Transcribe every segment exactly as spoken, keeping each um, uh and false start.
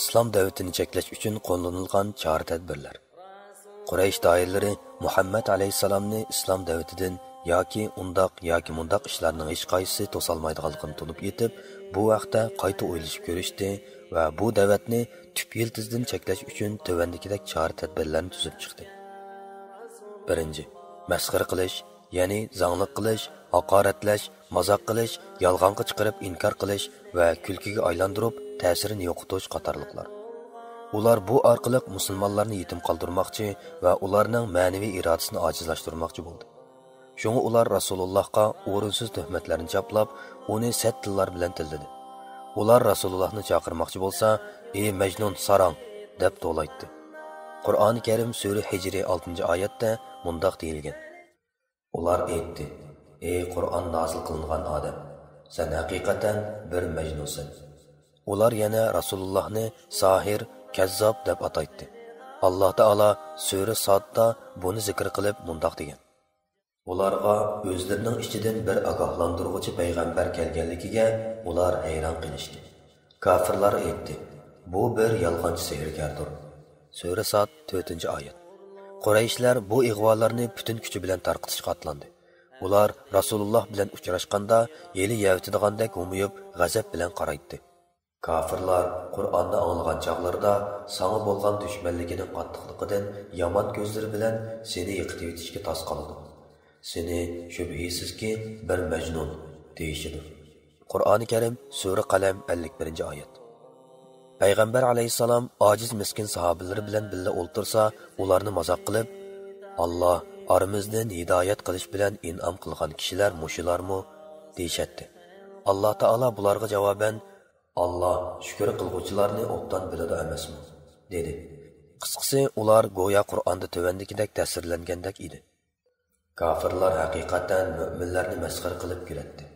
ئىسلام دەۋىتىنى چەكلەش ئۈچۈن قوللىنىلغان چارە-تەدبىرلەر. قۇرەيش دائىرىلىرى مۇھەممەد ئەلەيھىسسالامنى ئىسلام دەۋىتىدىن ياكى ئۇنداق ياكى مۇنداق ئىشلارنىڭ ھېچقايسىسى توسالمايدىغانلىقىنى تونۇپ يېتىپ، بۇ ھەقتە قايتا ئويلىشىپ كۆرۈشتى ۋە بۇ دەۋەتنى تۈپ يىلتىزىدىن چەكلەش ئۈچۈن تۆۋەندىكىدەك چارە-تەدبىرلەرنى تۈزۈپ چىقتى. بىرىنچى، مەسخىرە قىلىش، يەنى زاڭلىق قىلىش، ھاقارەتلەش، مازاق قىلىش، يالغانغا چىقىرىپ ئىنكار قىلىش ۋە كۈلكىگە ئايلاندۇرۇپ تەسىرىنى يوقىتىش قاتارلىقلار. ئۇلار بۇ ئارقىلىق مۇسۇلمانلارنى يېتىم قالدۇرماقچى ۋە ئۇلارنىڭ مەنىۋى ئىرادىسىنى ئاجىزلاشتۇرماقچى بولدى. شۇڭا ئۇلار رەسۇلۇللاھقا ئورۇنسىز تۆھمەتلەرنى چاپلاپ، ئۇنى سەت تىللار بىلەن تىللىدى. ئۇلار رەسۇلۇللاھنى چاقىرماقچى بولسا، «ئى مەجنۇن، ساراڭ!» دەپ توۋلايتتى. قۇرئانى كەرىم سۈرە ھىجرى ئالتىنچى ئايەتتە مۇنداق دېيىلگەن: ئۇلار ئېيتتى: «ئەي قۇرئان نازىل قىلىنغان ئادەم، سەن ھەقىقەتەن بىر مەجنۇنسەن.» ئۇلار يەنە رەسۇلۇللاھنى ساھىر، كەززاب دەپ ئاتايتتى. ئاللاھ تائالا سۈرە ساددا بۇنى زىكىر قىلىپ مۇنداق دېگەن: ئۇلارغا ئۆزلىرىنىڭ ئىچىدىن بىر ئاگاھلاندۇرغۇچى پەيغەمبەر كەلگەنلىكىگە ئۇلار ھەيران قېلىشتى. كاپىرلار ئېيتتى: «بۇ بىر يالغانچى سېھىرگەردۇر.» سۈرە ساد، تۆتىنچى ئايەت. قۇرەيشلەر بۇ ئىغۋالارنى پۈتۈن كۈچى بىلەن تارقىتىشقا ئاتلاندى. ئۇلار رەسۇلۇللاھ بىلەن ئۇچراشقاندا ھىيلە يەۋېتىدىغاندەك ھومىيىپ، غەزەپ بىلەن قارايتتى. كاپىرلار قۇرئاننى ئاڭلىغان چاغلىرىدا ساڭا بولغان دۈشمەنلىكىنىڭ قاتتىقلىقىدىن يامان كۆزلىرى بىلەن سېنى يىقىتىۋېتىشكە تاس قالىدۇ. سېنى شۈبھىسىزكى بىر مەجنۇن دېيىشىدۇ. قۇرئانى كەرىم، سۈرە قەلەم، ئەللىك بىرىنچى ئايەت. پەيغەمبەر ئەلەيھىسسالام ئاجىز مىسكىن ساھابىلىرى بىلەن بىللە ئولتۇرسا، ئۇلارنى مازاق قىلىپ، «ئاللا ئارىمىزدىن ھىدايەت قىلىش بىلەن ئىنئام قىلغان كىشىلەر مۇشۇلارمۇ؟» دېيىشەتتى. ئاللا تائالا بۇلارغا جاۋابەن، «ئاللا شۈكۈر قىلغۇچىلارنى ئوبدان بىلىدۇ ئەمەسمۇ؟» دېدى. قىسقىسى، ئۇلار گويا قۇرئاندا تۆۋەندىكىدەك تەسۋىرلەنگەندەك ئىدى. كاپىرلار ھەقىقەتەن مۆمىنلەرنى مەسخىرە قىلىپ كۈلەتتى.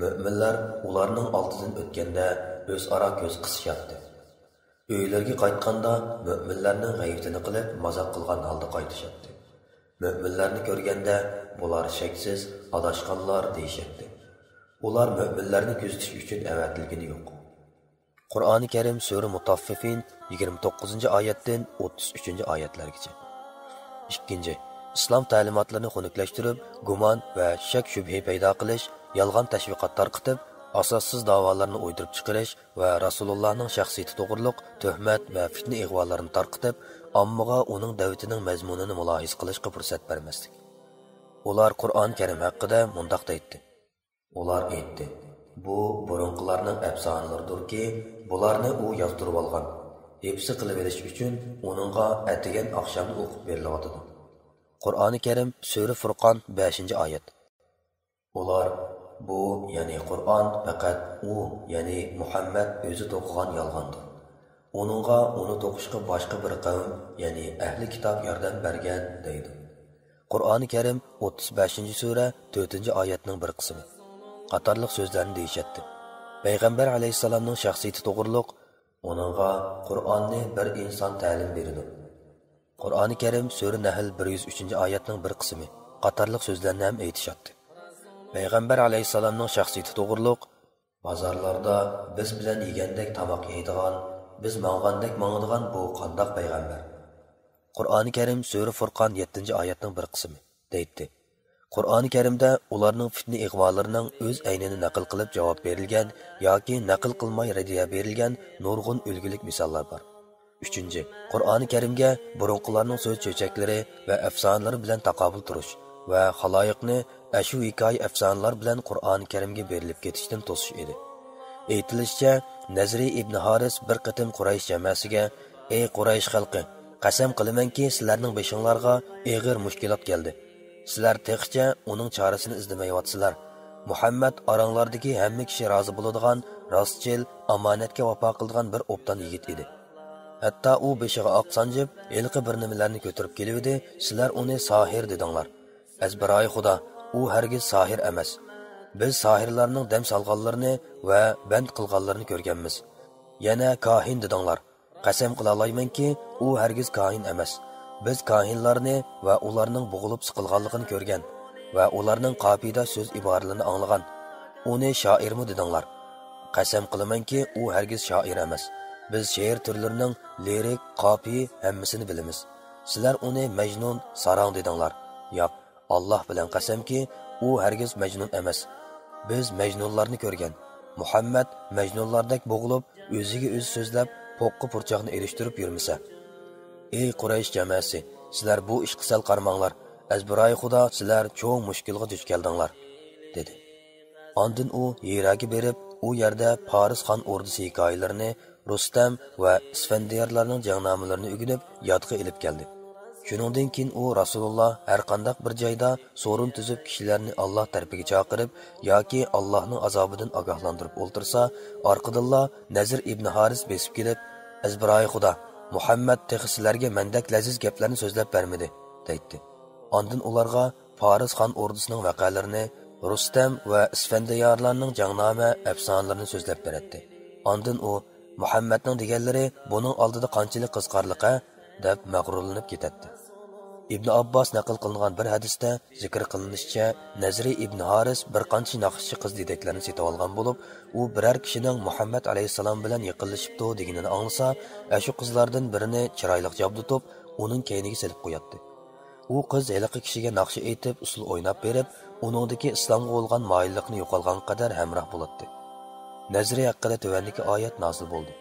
مۆمىنلەر ئۇلارنىڭ ئالدىدىن ئۆتكەندە ئۆزئارا كۆز قىسىشاتتى. ئۆيلىرىگە قايتقاندا مۆمىنلەرنىڭ غەيۋىتىنى قىلىپ مازاق قىلغان ھالدا قايتىشاتتى. مۆمىنلەرنى كۆرگەندە، بۇلار شەكسىز ئاداشقانلار دېيىشەتتى. ئۇلار مۆمىنلەرنى كۆزىتىش ئۈچۈن ئەۋەتىلگىنى يوق. قۇرئانى كەرىم، سۈرە مۇتەففىفىن، يىگىرمە توققۇزىنچى ئايەتتىن ئوتتۇز ئۈچىنچى ئايەتلەرگىچە. ئىككىنچى، ئىسلام تەلىماتلىرىنى خۇنۈكلەشتۈرۈپ، گۇمان ۋە شەك-شۈبھە پەيدا قىلىش، يالغان تەشۋىقات تارقىتىپ، ئاساسسىز داۋالارنى ئويدۇرۇپ چىقىرىش ۋە رەسۇلۇللانىڭ شەخسىيىتى توغرۇلۇق تۆھمەت ۋە پىتنە-ئىغۋالارنى تارقىتىپ، ئاممىغا ئۇنىڭ دەۋىتىنىڭ مەزمۇنىنى مۇلاھىزە قىلىشقا پۇرسەت بەرمەسلىك. ئۇلار قۇرئان كەرىم ھەققىدە مۇنداق دەيتتى. ئۇلار ئېيتتى، بۇ بۇرۇنقىلارنىڭ ئەپسانىلىرىدۇركى، بۇلارنى ئۇ يازدۇرۇۋالغان، ھىپسى قىلىۋېلىش ئۈچۈن ئۇنىڭغا ئەتىگەن ئاخشامدا ئوقۇپ بېرىلىۋاتىدۇ. قۇرئانى كەرىم، سۈرە فۇرقان، بەشىنچى ئايەت. ئۇلار، بۇ، يەنى قۇرئان پەقەت ئۇ، يەنى مۇھەممەد ئۆزى توقۇغان يالغاندۇر. ئۇنىڭغا ئۇنى توقۇشقا باشقا بىر قەۋم، يەنى ئەھلى كىتاب ياردەم بەرگەن، دەيدۇ. قۇرئانى كەرىم، ئوتتۇز بەشىنچى سۈرە، تۆتىنچى ئايەتنىڭ بىر قىسمى قاتارلىق سۆزلەرنى دېيىشەتتى. پەيغەمبەر ئەلەيھىسسالامنىڭ شەخسىيىتى توغرۇلۇق، ئۇنىڭغا قۇرئاننى بىر ئىنسان تەلىم بېرىدۇ. قۇرئانى كەرىم، سۈرە نەھل، بىر يۈز ئۈچىنچى ئايەتنىڭ بىر قىسمى قاتارلىق سۆزلەرنى ھەم ئېيتىشاتتى. پەيغەمبەر ئەلەيھىسسالامنىڭ شەخسىيىتى توغرۇلۇق، بازارلاردا بىز بىلەن يېگەندەك تاماق يەيدىغان، بىز ماڭغاندەك ماڭىدىغان بۇ قانداق پەيغەمبەر؟ قۇرئانى كەرىم، سۈرە فۇرقان، يەتتىنچى ئايەتنىڭ بىر قىسمى، دەيتتى. قۇرئانى كەرىمدە ئۇلارنىڭ پىتنە-ئىغۋالىرىنىڭ ئۆز ئەينىنى نەقىل قىلىپ جاۋاب بېرىلگەن ياكى نەقىل قىلماي رەددىيە بېرىلگەن نۇرغۇن ئۈلگىلىك مىساللار بار. ئۈچىنچى، قۇرئانى كەرىمگە بۇرۇنقىلارنىڭ سۆز چۆچەكلىرى ۋە ئەپسانىلىرى بىلەن تاقابىل تۇرۇش ۋە خالايىقنى ئەشۇ ھېكايە-ئەپسانىلار بىلەن قۇرئانى كەرىمگە بېرىلىپ كېتىشتىن توسۇش ئىدى. ئېيتىلىشىچە، نەزرى ئىبنى ھارىس بىر قېتىم قۇرەيش جاماسىگە، «ئەي قۇرەيش خەلقى، قەسەم قىلىمەنكى، سىلەرنىڭ بېشىڭلارغا ئېغىر مۈشكۈلات كەلدى. سىلەر تېخىچە ئۇنىڭ چارىسىنى ئىزدىمەيۋاتىسىلەر. مۇھەممەد ئاراڭلاردىكى ھەممە كىشى رازى بولىدىغان، راستچىل، ئامانەتكە ۋاپا قىلىدىغان بىر ئوبدان يىگىت ئىدى. ھەتتا ئۇ بېشىغا ئاق سانجىپ، ھېلىقى بىر نېمىلەرنى كۆتۈرۈپ كېلىۋىدى، سىلەر ئۇنى ساھىر دېدىڭلار. ئەزبىرايى خۇدا، ئۇ ھەرگىز ساھىر ئەمەس. بىز ساھىرلارنىڭ دەم سالغانلىرىنى ۋە بەند قىلغانلىرىنى كۆرگەنمىز. يەنە كاھىن دېدىڭلار. قەسەم قىلالايمەنكى، ئۇ ھەرگىز كاھىن ئەمەس. بىز كاھىنلارنى ۋە ئۇلارنىڭ بوغۇلۇپ سىقىلغانلىقىنى كۆرگەن ۋە ئۇلارنىڭ قاپىيىدە سۆز ئىبارىلىرىنى ئاڭلىغان. ئۇنى شائىرمۇ دېدىڭلار. قەسەم قىلىمەنكى، ئۇ ھەرگىز شائىر ئەمەس. بىز شېئىر تۈرلىرىنىڭ لىرىك، قاپىيە ھەممىسىنى بىلىمىز. سىلەر ئۇنى مەجنۇن، ساراڭ دېدىڭلار. ياق، ئاللاھ بىلەن قەسەمكى، ئۇ ھەرگىز مەجنۇن ئەمەس. بىز مەجنۇنلارنى كۆرگەن. مۇھەممەد مەجنۇنلاردەك بوغۇلۇپ، ئۆزىگە ئۆزى سۆزلەپ، پوققا پۇرچاقنى ئېلىشتۇرۇپ يۈرمىسە. ئەي قۇرەيش جامائەسى، سىلەر بۇ ئىشقا سەل قارىماڭلار. ئەزبىرايى خۇدا، سىلەر چوڭ مۈشكۈلگە دۇچ كەلدىڭلار، دېدى. ئاندىن ئۇ ھىراگە بېرىپ، ئۇ يەردە پارس خان ئوردىسى ھېكايىلىرىنى، رۇستەم ۋە ئىسفەندىيارلارنىڭ جەڭنامىلىرىنى ئۆگىنىپ، يادقا ئېلىپ كەلدى. شۇنىڭدىن كېيىن ئۇ رەسۇلۇللا ھەرقانداق بىر جايدا سورۇن تۈزۈپ، كىشىلەرنى ئاللاھ تەرىپىگە چاقىرىپ ياكى ئاللاھنىڭ ئازابىدىن ئاگاھلاندۇرۇپ ئولتۇرسا، ئارقىدىنلا نەزىر ئىبنى ھارىس بېسىپ كېلىپ، ئەزبىرايى خۇدا، مۇھەممەد تېخى سىلەرگە مەندەك لەززىز گەپلەرنى سۆزلەپ بەرمىدى، دەيتتى. ئاندىن ئۇلارغا پارس خان ئوردىسىنىڭ ۋەقەلىرىنى، رۇستەم ۋە ئىسفەندىيارلارنىڭ جەڭنامە، ئەپسانىلىرىنى سۆزلەپ بېرەتتى. ئاندىن ئۇ، مۇھەممەدنىڭ دېگەنلىرى بۇنىڭ ئالدىدا قانچىلىك قىزىقارلىق ھە؟ دەپ مەغرۇرلىنىپ كېتەتتى. ئىبنى ئابباس نەقىل قىلىنغان بىر ھەدىستە زىكىر قىلىنىشىچە، نەزرى ئىبنى ھارىس بىر قانچە ناخشىچى قىز دېدەكلەرنى سېتىۋالغان بولۇپ، ئۇ بىرەر كىشىنىڭ مۇھەممەد ئەلەيھىسسالام بىلەن يېقىنلىشىپتۇ دېگىنىنى ئاڭلىسا، ئەشۇ قىزلاردىن بىرىنى چىرايلىق جابدۇتۇپ، ئۇنىڭ كەينىگە سېلىپ قوياتتى. ئۇ قىز ھېلىقى كىشىگە ناخشا ئېيتىپ، ئۇسسۇل ئويناپ بېرىپ، ئۇنىڭدىكى ئىسلامغا بولغان مايىللىقنى يوقالغانغا قەدەر ھەمراھ بولاتتى. نەزرى ھەققىدە تۆۋەندىكى ئايەت نازىل بولدى.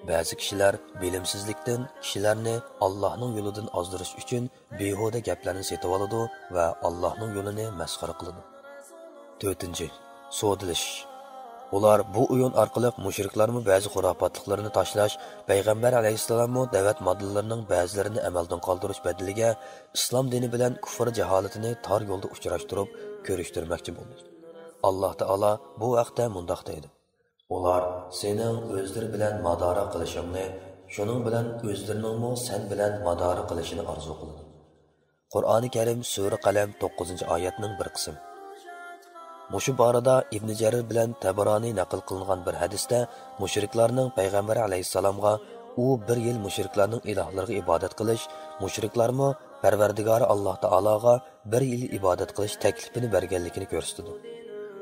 بەزى كىشىلەر بىلىمسىزلىكتىن كىشىلەرنى ئاللاھنىڭ يولىدىن ئازدۇرۇش ئۈچۈن بىھۇدە گەپلەرنى سېتىۋالىدۇ ۋە ئاللاھنىڭ يولىنى مەسخىرە قىلىدۇ. تۆتىنچى، سودىلىشىش. ئۇلار بۇ ئويۇن ئارقىلىق مۇشرىكلارمۇ بەزى خۇراپاتلىقلىرىنى تاشلاش، پەيغەمبەر ئەلەيھىسسالاممۇ دەۋەت ماددىلىرىنىڭ بەزىلىرىنى ئەمەلدىن قالدۇرۇش بەدىلىگە ئىسلام دىنى بىلەن كۇفر جاھالىتىنى تار يولدا ئۇچراشتۇرۇپ كۆرۈشتۈرمەكچى بولدى. ئاللاھ تائالا بۇ ھەقتە مۇنداق دەيدۇ: ئۇلار سېنىڭ ئۆزلىرى بىلەن مادارا قىلىشىڭنى، شۇنىڭ بىلەن ئۆزلىرىنىڭمۇ سەن بىلەن مادارا قىلىشىنى ئارزۇ قىلىدۇ. قۇرئانى كەرىم، سۈرە قەلەم، توققۇزىنچى ئايەتنىڭ بىر قىسمى. مۇشۇ بارىدا ئىبنى جەرىر بىلەن تەبرانى نەقىل قىلىنغان بىر ھەدىستە مۇشرىكلارنىڭ پەيغەمبەر ئەلەيھىسسالامغا، ئۇ بىر يىل مۇشرىكلارنىڭ ئىلاھلىرىغا ئىبادەت قىلىش، مۇشرىكلارمۇ پەرۋەردىگارى ئاللاھ تائالاغا بىر يىل ئىبادەت قىلىش تەكلىپىنى بەرگەنلىكىنى كۆرسىتىدۇ.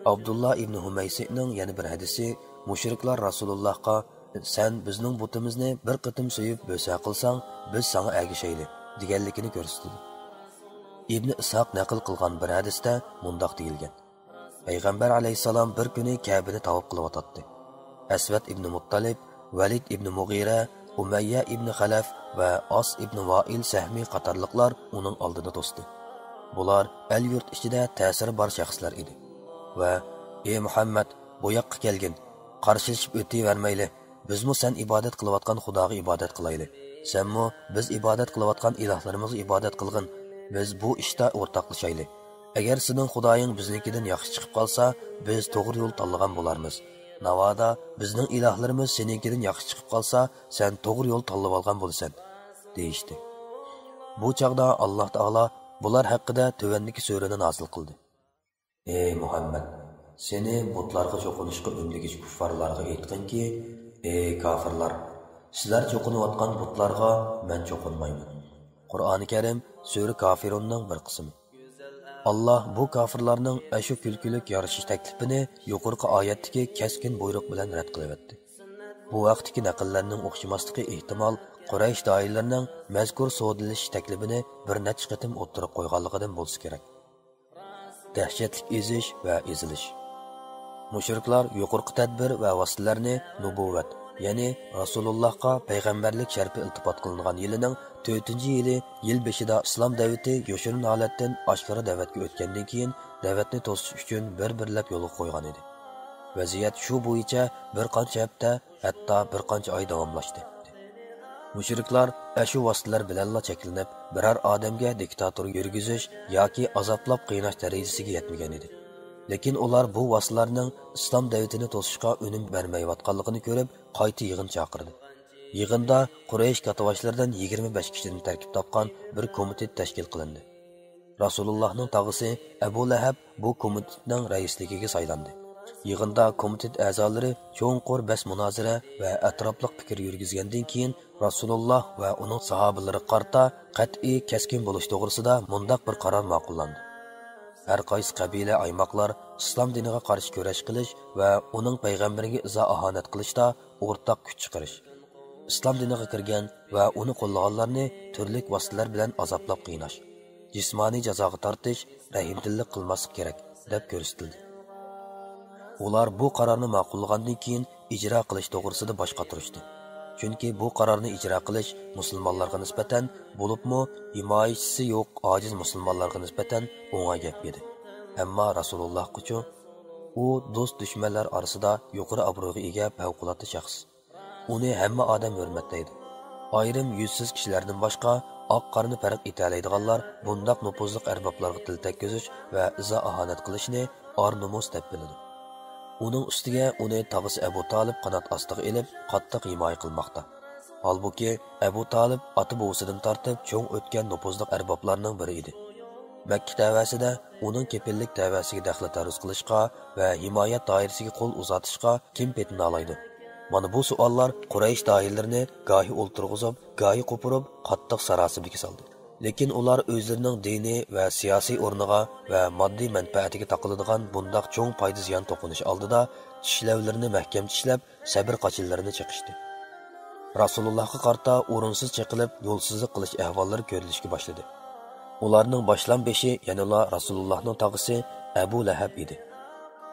ئابدۇللا ئىبنى ھۇمەيسىنىڭ يەنە بىر ھەدىسى، مۇشرىكلار رەسۇلۇللاھقا، سەن بىزنىڭ بۇتىمىزنى بىر قېتىم سۆيۈپ بۆسە قىلساڭ، بىز ساڭا ئەگىشەيلى، دېگەنلىكىنى كۆرسىتىدۇ. ئىبنى ئىسھاق نەقىل قىلغان بىر ھەدىستە مۇنداق دېيىلگەن: پەيغەمبەر ئەلەيھىسسالام بىر كۈنى كەبىنى تاۋاپ قىلىۋاتاتتى. ئەسۋەد ئىبنى مۇتتالىب، ۋەلىد ئىبنى مۇغىرە، ئۇمەييە ئىبنى خەلەف ۋە ئاس ئىبنى ۋائىل سەھمى قاتارلىقلار ئۇنىڭ ئالدىدا توستى. بۇلار ئەل-يۇرت ئىچىدە تەسىرى بار شەخسلەر ئىدى. ۋە، ئى مۇھەممەد، بۇ ياققا كەلگىن، قارشىلىشىپ ئۆتۈۋەرمەيلى، بىزمۇ سەن ئىبادەت قىلىۋاتقان خۇداغا ئىبادەت قىلايلى. سەنمۇ بىز ئىبادەت قىلىۋاتقان ئىلاھلىرىمىزغا ئىبادەت قىلغىن. بىز بۇ ئىشتا ئورتاقلىشايلى. ئەگەر سېنىڭ خۇدايىڭ بىزنىڭكىدىن ياخشى چىقىپ قالسا، بىز توغرا يول تاللىغان بولارمىز. ناۋادا بىزنىڭ ئىلاھلىرىمىز سېنىڭكىدىن ياخشى چىقىپ قالسا، سەن توغرا يول تاللىۋالغان بولىسەن، دېيىشتى. بۇ چاغدا ئاللاھ تائالا بۇلار ھەققىدە تۆۋەندىكى سۈرىنى نازىل قىلدى. ئەي مۇھەممەد، سېنى بۇتلارغا چوقۇنۇشقا ئۈندىگۈچى كۇففارلارغا ئېيتقىنكى، ئەي كافىرلار، سىلەر چوقۇنۇۋاتقان بۇتلارغا مەن چوقۇنمايمەن. قۇرئانى كەرىم، سۈرە كافىرۇننىڭ بىر قىسمى. ئاللاھ بۇ كافىرلارنىڭ ئەشۇ كۈلكىلىك يارىشىش تەكلىپىنى يۇقىرىقى ئايەتتىكى كەسكىن بۇيرۇق بىلەن رەت قىلىۋەتتى. بۇ ھەقتىكى نەقىللەرنىڭ ئوخشىماسلىقى ئېھتىمال، قۇرەيش دائىرىلىرىنىڭ مەزكۇر سودىلىشىش تەكلىپىنى بىر نەچچە قېتىم ئوتتۇرىغا قويغانلىقىدىن بولسا كېرەك. دەھشەتلىك ئېزىش ۋە ئېزىلىش. مۇشرىكلار يۇقىرىقى تەدبىر ۋە ۋاسىتىلەرنى نۇبۇۋۋەت، يەنى رەسۇلۇللاھقا پەيغەمبەرلىك شەرىپى ئىلتىپات قىلىنغان يىلىنىڭ تۆتىنچى يىلى يىل بېشىدا ئىسلام دەۋىتى يوشۇرۇن ھالەتتىن ئاشكارا دەۋەتكە ئۆتكەندىن كېيىن، دەۋەتنى توسۇش ئۈچۈن بىر-بىرلەپ يولغا قويغان ئىدى. ۋەزىيەت شۇ بويىچە بىر قانچە ھەپتە، ھەتتا بىر قانچە ئاي داۋاملاشتى. مۇشرىكلار ئەشۇ ۋاسىتىلەر بىلەنلا چەكلىنىپ، بىرەر ئادەمگە دىكتاتور يۈرگۈزۈش ياكى ئازابلاپ قىيناش دەرىجىسىگە يەتمىگەن ئىدى. لېكىن ئۇلار بۇ ۋاسىتىلەرنىڭ ئىسلام دەۋىتىنى توسۇشقا ئۈنۈم بەرمەيۋاتقانلىقىنى كۆرۈپ، قايتا يىغىن چاقىردى. يىغىندا قۇرەيش كاتتىباشلىرىدىن يىگىرمە بەش كىشىدىن تەركىب تاپقان بىر كومىتېت تەشكىل قىلىندى. رەسۇلۇللاھنىڭ تاغىسى ئەبۇ لەھەب بۇ كومىتېتنىڭ رەئىسلىكىگە سايلاندى. يىغىندا كومىتېت ئەزالىرى چوڭقۇر بەس-مۇنازىرە ۋە ئەتراپلىق پىكىر يۈرگۈزگەندىن كېيىن، رەسۇلۇللاھ ۋە ئۇنىڭ ساھابىلىرىغا قارىتا قەتئىي، كەسكىن بولۇش توغرىسىدا مۇنداق بىر قارار ماقۇللاندى: ھەر قايسى قەبىلە، ئايماقلار ئىسلام دىنىغا قارشى كۈرەش قىلىش ۋە ئۇنىڭ پەيغەمبىرىگە ئىزا-ئاھانەت قىلىشتا ئورتاق كۈچ چىقىرىش، ئىسلام دىنىغا كىرگەن ۋە ئۇنى قوللىغانلارنى تۈرلۈك ۋاسىتىلەر بىلەن ئازابلاپ قىيناش، جىسمانىي جازاغا تارتىش، رەھىمدىللىك قىلماسلىق كېرەك، دەپ كۆرسىتىلدى. ئۇلار بۇ قارارنى ماقۇللىغاندىن كېيىن، ئىجرا قىلىش توغرىسىدا باش قاتۇرۇشتى. چۈنكى بۇ قارارنى ئىجرا قىلىش مۇسۇلمانلارغا نىسبەتەن، بولۇپمۇ ھىمايىچىسى يوق ئاجىز مۇسۇلمانلارغا نىسبەتەن ئوڭاي گەپ ئىدى. ئەمما رەسۇلۇللاھقىچۇ؟ ئۇ دوست-دۈشمەنلەر ئارىسىدا يۇقىرى ئابرويغا ئىگە پەۋقۇلئاددە شەخس. ئۇنى ھەممە ئادەم ھۆرمەتلەيدۇ. ئايرىم يۈزسىز كىشىلەردىن باشقا، ئاق-قارىنى پەرق ئېتەلەيدىغانلار بۇنداق نوپۇزلۇق ئەربابلارغا تىل تەگكۈزۈش ۋە ئىزا-ئاھانەت قىلىشنى ئار-نومۇس دەپ بىلىدۇ. ئۇنىڭ ئۈستىگە ئۇنى تاغىسى ئەبۇ تالىپ قانات ئاستىغا ئېلىپ، قاتتىق ھىمايە قىلماقتا. ھالبۇكى، ئەبۇ تالىپ ئاتا-بوۋىسىدىن تارتىپ چوڭ ئۆتكەن نوپۇزلۇق ئەربابلارنىڭ بىرى ئىدى. مەككە تەۋەسىدە ئۇنىڭ كېپىللىك تەۋەسىگە دەخلى تەرۇز قىلىشقا ۋە ھىمايەت دائىرىسىگە قول ئۇزارتىشقا كىم پېتىنالايدۇ؟ مانا بۇ سوئاللار قۇرەيش دائىرىلىرىنى گاھى ئولتۇرغۇزۇپ، گاھى قوپۇرۇپ، قاتتىق ساراسىمىگە سالدى. لېكىن ئۇلار ئۆزلىرىنىڭ دىنىي ۋە سىياسىي ئورنىغا ۋە ماددىي مەنپەئەتىگە تاقىلىدىغان بۇنداق چوڭ پايدا-زىيان توقۇنۇشى ئالدىدا چىشلەۋلىرىنى مەھكەم چىشلەپ، سەبرى قاچىلىرىنى چېقىشتى. رەسۇلۇللاھقا قارىتا ئورۇنسىز چېقىلىپ، يولسىزلىق قىلىش ئەھۋاللىرى كۆرۈلۈشكە باشلىدى. ئۇلارنىڭ باشلام بېشى يەنىلا رەسۇلۇللاھنىڭ تاغىسى ئەبۇ لەھەب ئىدى.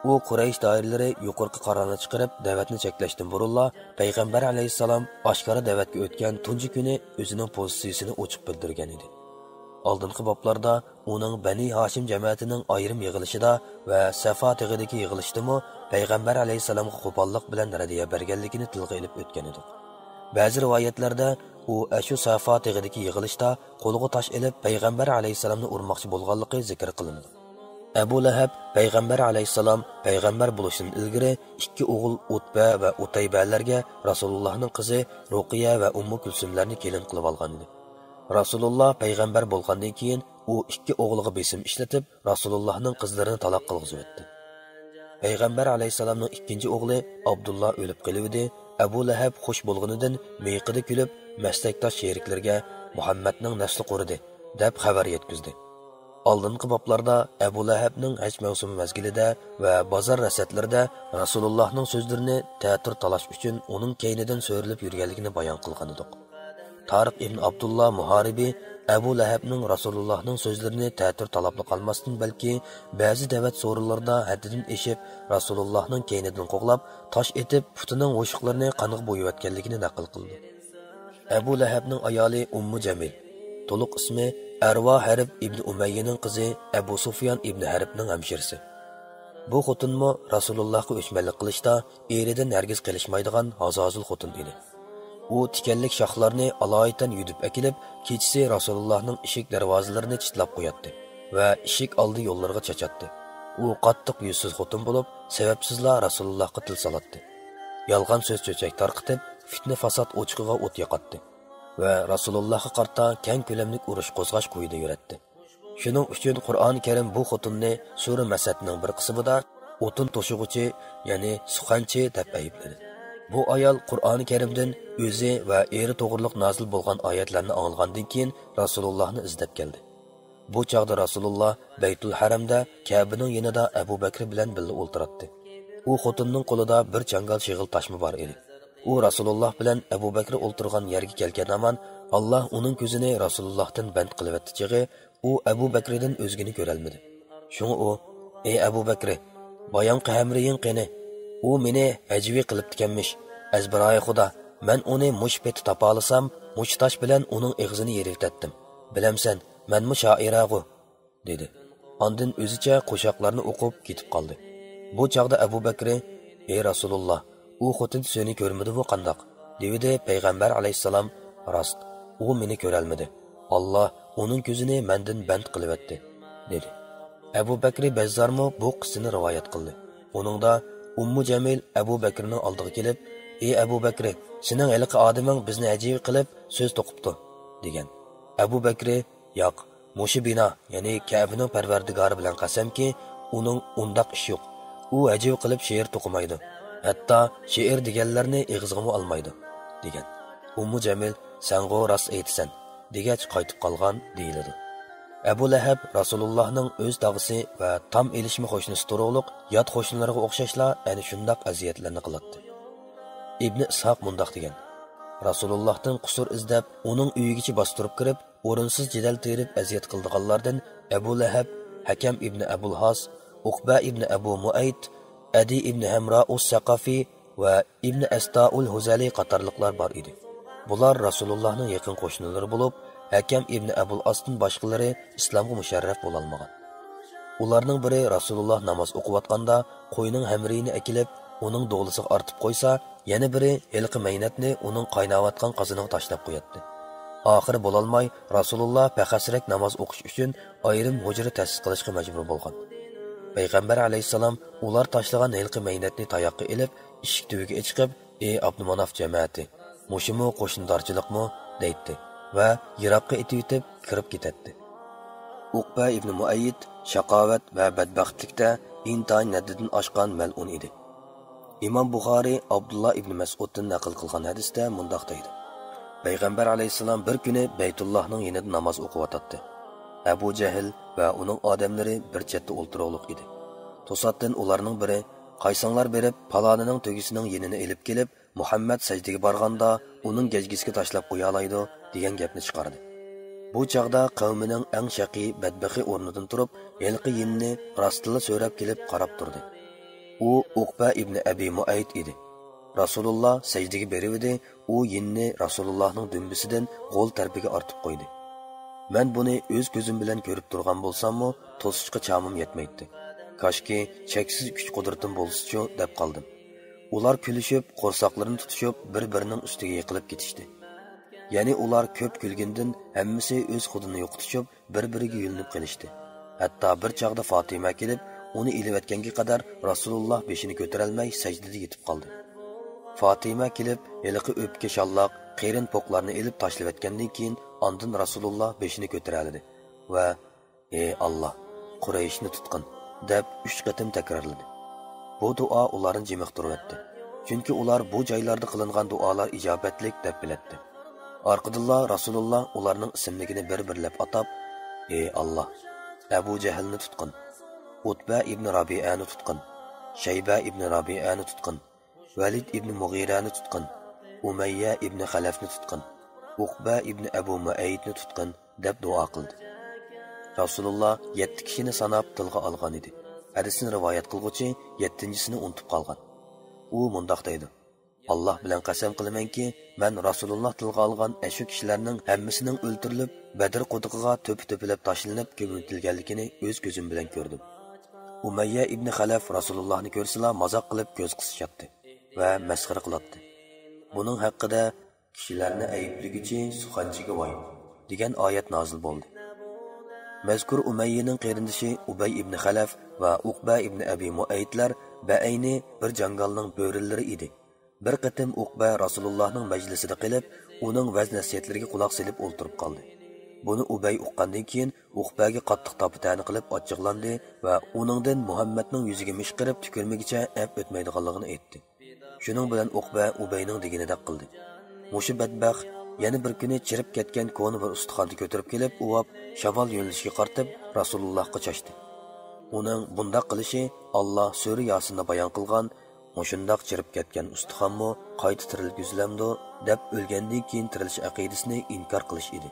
ئۇ قۇرەيش دائىرىلىرى يۇقىرىقى قارارنى چىقىرىپ، دەۋەتنى چەكلەشتىن بۇرۇنلا، پەيغەمبەر ئەلەيھىسسالام ئاشكارا دەۋەتكە ئۆتكەن تۇنجى كۈنى ئۆزىنىڭ پوزىتسىيىسىنى ئوچۇق بىلدۈرگەن ئىدى. ئالدىنقى بابلاردا ئۇنىڭ بەنى ھاشىم جەمەتىنىڭ ئايرىم يىغىلىشىدا ۋە سەفا تېغىدىكى يىغىلىشتىمۇ پەيغەمبەر ئەلەيھىسسالامغا قوپاللىق بىلەن رەددىيە بەرگەنلىكىنى تىلغا ئېلىپ ئۆتكەن ئىدۇق. بەزى رىۋايەتلەردە ئۇ ئەشۇ سەفا تېغىدىكى يىغىلىشتا قولىغا تاش ئېلىپ، پەيغەمبەر ئەلەيھىسسالامنى ئۇرماقچى بولغانلىقى زىكىر قىلىنىدۇ. ئەبۇ لەھەب پەيغەمبەر ئەلەيھىسسالام پەيغەمبەر بولۇشتىن ئىلگىرى ئىككى ئوغۇل ئۇتبە ۋە ئۇتەيبەلەرگە رەسۇلۇللاھنىڭ قىزى رۇقىيە ۋە ئۇممۇ كۈلسۈملەرنى كېلىن قىلىۋالغان ئىدى. رەسۇلۇللا پەيغەمبەر بولغاندىن كېيىن، ئۇ ئىككى ئوغلىغا بېسىم ئىشلىتىپ، رەسۇلۇللاھنىڭ قىزلىرىنى تالاق قىلغۇزۇۋەتتى. پەيغەمبەر ئەلەيھىسسالامنىڭ ئىككىنچى ئوغلى ئابدۇللا ئۆلۈپ قېلىۋىدى. ئەبۇ لەھەب خۇش بولغىنىدىن مىيىقىدا كۈلۈپ، مەسلەكداش شېرىكلىرىگە، «مۇھەممەدنىڭ نەسلى قۇرۇدى» دەپ خەۋەر يەتكۈزدى. ئالدىنقى بابلاردا ئەبۇ لەھەبنىڭ ھەج مەۋسۇمى مەزگىلىدە ۋە بازار رەسەتلىرىدە رەسۇلۇللاھنىڭ سۆزلىرىنى تەتۈر تالاش ئۈچۈن ئۇنىڭ كەينىدىن سۆرىلىپ يۈرگەنلىكىنى بايان قىلغانىدۇق. تارىق ئىبن ئابدۇللا مۇھارىبى ئەبۇ لەھەبنىڭ رەسۇلۇللاھنىڭ سۆزلىرىنى تەتۈر تالاپلا قالماستىن، بەلكى بەزى دەۋەت سورۇنلىرىدا ھەددىدىن ئېشىپ، رەسۇلۇللاھنىڭ كەينىدىن قوغلاپ، تاش ئېتىپ، پۇتىنىڭ ھوشۇقلىرىنى قانغا بويىۋەتكەنلىكىنى نەقىل قىلدى. ئەبۇ لەھەبنىڭ ئايالى ئۇممۇ جەمىل، تولۇق ئىسمى ئەرۋا ھەرب ئىبنى ئۇمەييىنىڭ قىزى ئەبۇ سۇفيان ئىبنى ھەربنىڭ ھەمشىرىسى. بۇ خوتۇنمۇ رەسۇلۇللاھقا ئۆچمەنلىك قىلىشتا ئېرىدىن ھەرگىز قېلىشمايدىغان ھازازۇل خوتۇن ئىدى. ئۇ تىكەنلىك شاخلارنى ئالايىتەن يۈدۈپ ئەكېلىپ، كېچىسى رەسۇلۇللاھنىڭ ئىشىك دەرۋازىلىرىنى چىتلاپ قوياتتى ۋە ئىشىك ئالدى يوللىرىغا چاچاتتى. ئۇ قاتتىق يۈزسىز خوتۇن بولۇپ، سەۋەبسىزلا رەسۇلۇللاھقا تىل سالاتتى. يالغان سۆز چۆچەك تارقىتىپ، پىتنە-پاسات ئوچىقىغا ئوت ياقاتتى ۋە رەسۇلۇللاھقا قارىتا كەڭ كۆلەملىك ئۇرۇش قوزغاش كويىدا يۈرەتتى. شۇنىڭ ئۈچۈن قۇرئانى كەرىم بۇ خوتۇننى سۈرە مەسەدنىڭ بىر قىسمىدا ئوتۇن توشۇغۇچى، يەنى سۇخەنچى دەپ ئەيىبلىدى. بۇ ئايال قۇرئانى كەرىمدىن ئۆزى ۋە ئېرى توغرىلىق نازىل بولغان ئايەتلەرنى ئاڭلىغاندىن كېيىن رەسۇلۇللاھنى ئىزدەپ كەلدى. بۇ چاغدا رەسۇلۇللا بەيتۇل ھەرەمدە كەبىنىڭ يېنىدا ئەبۇ بەكرى بىلەن بىللە ئولتۇراتتى. ئۇ خوتۇننىڭ قولىدا بىر چاڭگال شېغىل تاشمۇ بار ئىدى. ئۇ رەسۇلۇللا بىلەن ئەبۇ بەكرى ئولتۇرغان يەرگە كەلگەن ھامان، ئاللا ئۇنىڭ كۆزىنى رەسۇلۇللاھتىن بەند قىلىۋەتتى چېغى، ئۇ ئەبۇ بەكرىدىن ئۆزگىنى كۆرەلمىدى. شۇڭا ئۇ، «ئەي ئەبۇ بەكرى، بايامقى ھەمرىيىڭ قېنى؟ ئۇ مېنى ھەجۋىي قىلىپتىكەنمىش. ئەزبىرايى خۇدا، مەن ئۇنى مۇشۇ پېتى تاپالىسام، مۇشۇ تاش بىلەن ئۇنىڭ ئېغىزىنى يېرىۋېتەتتىم. بىلەمسەن، مەنمۇ شائىرەغۇ.» دېدى. ئاندىن ئۆزىچە قوشاقلارنى ئوقۇپ كېتىپ قالدى. بۇ چاغدا ئەبۇ بەكرى، «ئەي رەسۇلۇللا، ئۇ خوتۇن سېنى كۆرمىدىمۇ قانداق؟» دېۋىدى. پەيغەمبەر ئەلەيھىسسالام، «راست، ئۇ مېنى كۆرەلمىدى. ئاللا ئۇنىڭ كۆزىنى مەندىن بەند قىلىۋەتتى.» دېدى. ئەبۇ بەكرى بەززارمۇ بۇ قىسسىنى رىۋايەت قىلدى. ئۇنىڭدا ئۇممۇ جەمىل ئەبۇ بەكرىنىڭ ئالدىغا كېلىپ، «ئەي ئەبۇ بەكرى، سېنىڭ ھېلىقى ئادىمىڭ بىزنى ھەجۋىي قىلىپ سۆز توقۇپتۇ» دېگەن. ئەبۇ بەكرى، «ياق، مۇشۇ بىنا، يەنى كەبىنىڭ پەرۋەردىگارى بىلەن قەسەمكى، ئۇنىڭ ئۇنداق ئىشى يوق. ئۇ ھەجۋىي قىلىپ شېئىر توقۇمايدۇ. ھەتتا شېئىر دېگەنلەرنى ئېغىزىغىمۇ ئالمايدۇ» دېگەن. ئۇممۇ جەمىل، «سەنغۇ راست ئېيتىسەن» دېگەچ قايتىپ قالغان دېيىلىدۇ. ئەبۇ لەھەب رەسۇلۇللاھنىڭ ئۆز تاغىسى ۋە تام ئېلىشما قوشنىسى تۇرۇقلۇق يات قوشنىلىرىغا ئوخشاشلا ئەنە شۇنداق ئەزىيەتلەرنى قىلاتتى. ئىبنى ئىسھاق مۇنداق دېگەن، رەسۇلۇللاھتىن قۇسۇر ئىزدەپ، ئۇنىڭ ئۆيىگىچە باستۇرۇپ كىرىپ، ئورۇنسىز جېدەل تېرىپ ئەزىيەت قىلىدىغانلاردىن ئەبۇ لەھەب، ھەكەم ئىبنى ئەبۇل ھاس، ئۇقبە ئىبنى ئەبۇ مۇئەيت، ئەدى ئىبنى ھەمرا ئۇس سەقافى ۋە ئىبنى ئەستائۇل ھۇزەلى قاتارلىقلار بار ئىدى. بۇلار رەسۇلۇللاھنىڭ يېقىن قوشنىلىرى بولۇپ، ھەكەم ئىبنى ئەبۇل ئاستىن باشقىلىرى ئىسلامغا مۇشەررەپ بولالمىغان. ئۇلارنىڭ بىرى رەسۇلۇللاھ ناماز ئوقۇۋاتقاندا قوينىڭ ھەمرىيىنى ئەكېلىپ، ئۇنىڭ دولىسىغا ئارتىپ قويسا، يەنە بىرى ھېلىقى مەينەتنى ئۇنىڭ قايناۋاتقان قازىنىغا تاشلاپ قوياتتى. ئاخىرى بولالماي، رەسۇلۇللاھ پەخەسرەك ناماز ئوقۇش ئۈچۈن ئايرىم ھۇجرا تەسىس قىلىشقا مەجبۇر بولغان. پەيغەمبەر ئەلەيھىسسالام ئۇلار تاشلىغان ھېلىقى مەينەتنى تاياققا ئېلىپ، ئىشىك تۈۋىگە ئېچىقىپ، ئى ئابدۇماناف جەمەتى، مۇشۇمۇ قوشنىدارچىلىقمۇ؟ دەيتتى ۋە يىراققا ئېتىۋېتىپ كىرىپ كېتەتتى. ئۇقبە ئىبنى مۇئەييىد شاقاۋەت ۋە بەدبەختلىكتە ئىنتايىن ھەددىدىن ئاشقان مەلئۇن ئىدى. ئىمام بۇخارىي ئابدۇللا ئىبنى مەسئۇدتىن نەقىل قىلغان ھەدىستە مۇنداق دەيدۇ: پەيغەمبەر ئەلەيھىسسالام بىر كۈنى بەيتۇللاھنىڭ يېنىدا ناماز ئوقۇۋاتاتتى. ئەبۇ جەھىل ۋە ئۇنىڭ ئادەملىرى بىر چەتتە ئولتۇرۇقلۇق ئىدى. توساتتىن ئۇلارنىڭ بىرى، «قايسىڭلار بېرىپ، پالانىنىڭ تۆگىسىنىڭ يېنىنى ئېلىپ كېلىپ، مۇھەممەد سەجدىگە بارغاندا، ئۇنىڭ گەجگىسىگە تاشلاپ قويالايدۇ» دېگەن گەپنى چىقاردى. بۇ چاغدا قەۋمىنىڭ ئەڭ شەقىي، بەدبەخت ئورنىدىن تۇرۇپ، ھېلىقى يىننى راستتىنلا سۆرەپ كېلىپ قاراپ تۇردى. ئۇ ئۇقبە ئىبنى ئەبى مۇئەيت ئىدى. رەسۇلۇللا سەجدىگە بېرىۋىدى، ئۇ يىننى رەسۇلۇللانىڭ دۈمبىسىدىن غول تەرىپىگە ئارتىپ قويدى. مەن بۇنى ئۆز كۆزۈم بىلەن كۆرۈپ تۇرغان بولساممۇ، توسۇشقا چامىم يەتمەيتتى. كاشكى چەكسىز كۈچ-قۇدرىتىم بولسىچۇ، دەپ قالدىم. ئۇلار كۈلۈشۈپ، قورساقلىرىنى تۇتۇشۇپ، بىر-بىرىنىڭ ئۈستىگە يىقىلىپ كېتىشتى. يەنى ئۇلار كۆپ كۈلگىنىدىن ھەممىسى ئۆز خۇدىنى يوقىتىشىپ، بىر-بىرىگە يۆلىنىپ قېلىشتى. ھەتتا بىر چاغدا فاتىمە كېلىپ، ئۇنى ئېلىۋەتكەنگە قەدەر رەسۇلۇللا بېشىنى كۆتۈرەلمەي سەجدىدە يېتىپ قالدى. فاتىمە كېلىپ، ھېلىقى ئۆپكە شاللاق، قېرىن پوقلارنى ئېلىپ تاشلىۋەتكەندىن كېيىن، ئاندىن رەسۇلۇللا بېشىنى كۆتۈرەلىدى ۋە «ئى ئاللا، قۇرەيشنى تۇتقىن» دەپ ئۈچ قېتىم تەكرارلىدى. بۇ دۇئا ئۇلارنى جىمىقتۇرۇۋەتتى. چۈنكى ئۇلار بۇ جايلاردا قىلىنغان دۇئالار ئىجابەتلىك دەپ بىلەتتى. ئارقىدىنلا رەسۇلۇللا ئۇلارنىڭ ئىسىملىكىنى بىر-بىرلەپ ئاتاپ، «ئى ئاللا، ئەبۇ جەھىلنى تۇتقىن، ئۇتبە ئىبنى رابىئەنى تۇتقىن، شەيبە ئىبنى رابىئەنى تۇتقىن، ۋەلىد ئىبنى مۇغىرەنى تۇتقىن، ئۇمەييە ئىبنى خەلەفنى تۇتقىن، ئۇقبە ئىبنى ئەبۇ مۇئەييىدنى تۇتقىن» دەپ دۇئا قىلدى. رەسۇلۇللا يەتتە كىشىنى ساناپ تىلغا ئالغان ئىدى. ھەدىسنى رىۋايەت قىلغۇچى يەتتىنچىسىنى ئۇنتۇپ قالغان. ئۇ مۇنداق دەيدۇ: «ئاللا بىلەن قەسەم قىلىمەنكى، مەن رەسۇلۇللا تىلغا ئالغان ئەشۇ كىشىلەرنىڭ ھەممىسىنىڭ ئۆلتۈرۈلۈپ، بەدر قۇدۇقىغا تۆپە-تۆپىلەپ تاشلىنىپ كۆمۈۋېتىلگەنلىكىنى ئۆز كۆزۈم بىلەن كۆردۈم.» ئۇمەييە ئىبنى خەلەف رەسۇلۇللانى كۆرسىلا مازاق قىلىپ كۆز قىسىشاتتى ۋە مەسخىرە قىلاتتى. بۇنىڭ ھەققىدە «كىشىلەرنى ئەيىبلىگۈچى سۇخەنچىگە ۋاي» دېگەن ئايەت نازىل بولدى. مەزكۇر ئۇمەييىنىڭ قېرىندىشى ئۇبەي ئىبنى خەلەف ۋە ئۇقبە ئىبنى ئەبى مۇئەيتلەر بەئەينى بىر جاڭگالنىڭ بۆرىلىرى ئىدى. بىر قېتىم ئۇقبە رەسۇلۇللانىڭ مەجلىسىدە قېلىپ، ئۇنىڭ ۋەز-نەسىھەتلىرىگە قۇلاق سېلىپ ئولتۇرۇپ قالدى. بۇنى ئۇبەي ئۇققاندىن كېيىن، ئۇقبەگە قاتتىق تاپا-تەنە قىلىپ ئاچچىقلاندى ۋە ئۇنىڭدىن مۇھەممەدنىڭ يۈزىگە مىشقىرىپ تۈكۈرمىگىچە ئەپ ئۆتمەيدىغانلىقىنى ئېيتتى. شۇنىڭ بىلەن ئۇقبە ئۇبەينىڭ دېگىنىدەك قىلدى. مۇشۇ بەتبەخت يەنە بىر كۈنى چىرىپ كەتكەن كونا بىر ئۇستىخاننى كۆتۈرۈپ كېلىپ ئۇۋاپ، شامال يۆنىلىشىگە قارىتىپ رەسۇلۇللاھقا چاچتى. ئۇنىڭ بۇنداق قىلىشى ئاللا سۈرە ياسىندا بايان قىلغان «مۇشۇنداق چىرىپ كەتكەن ئۇستىخانمۇ قايتا تىرىلگۈزۈلەمدۇ؟» دەپ ئۆلگەندىن كېيىن تىرىلىش ئەقىدىسىنى ئىنكار قىلىش ئىدى.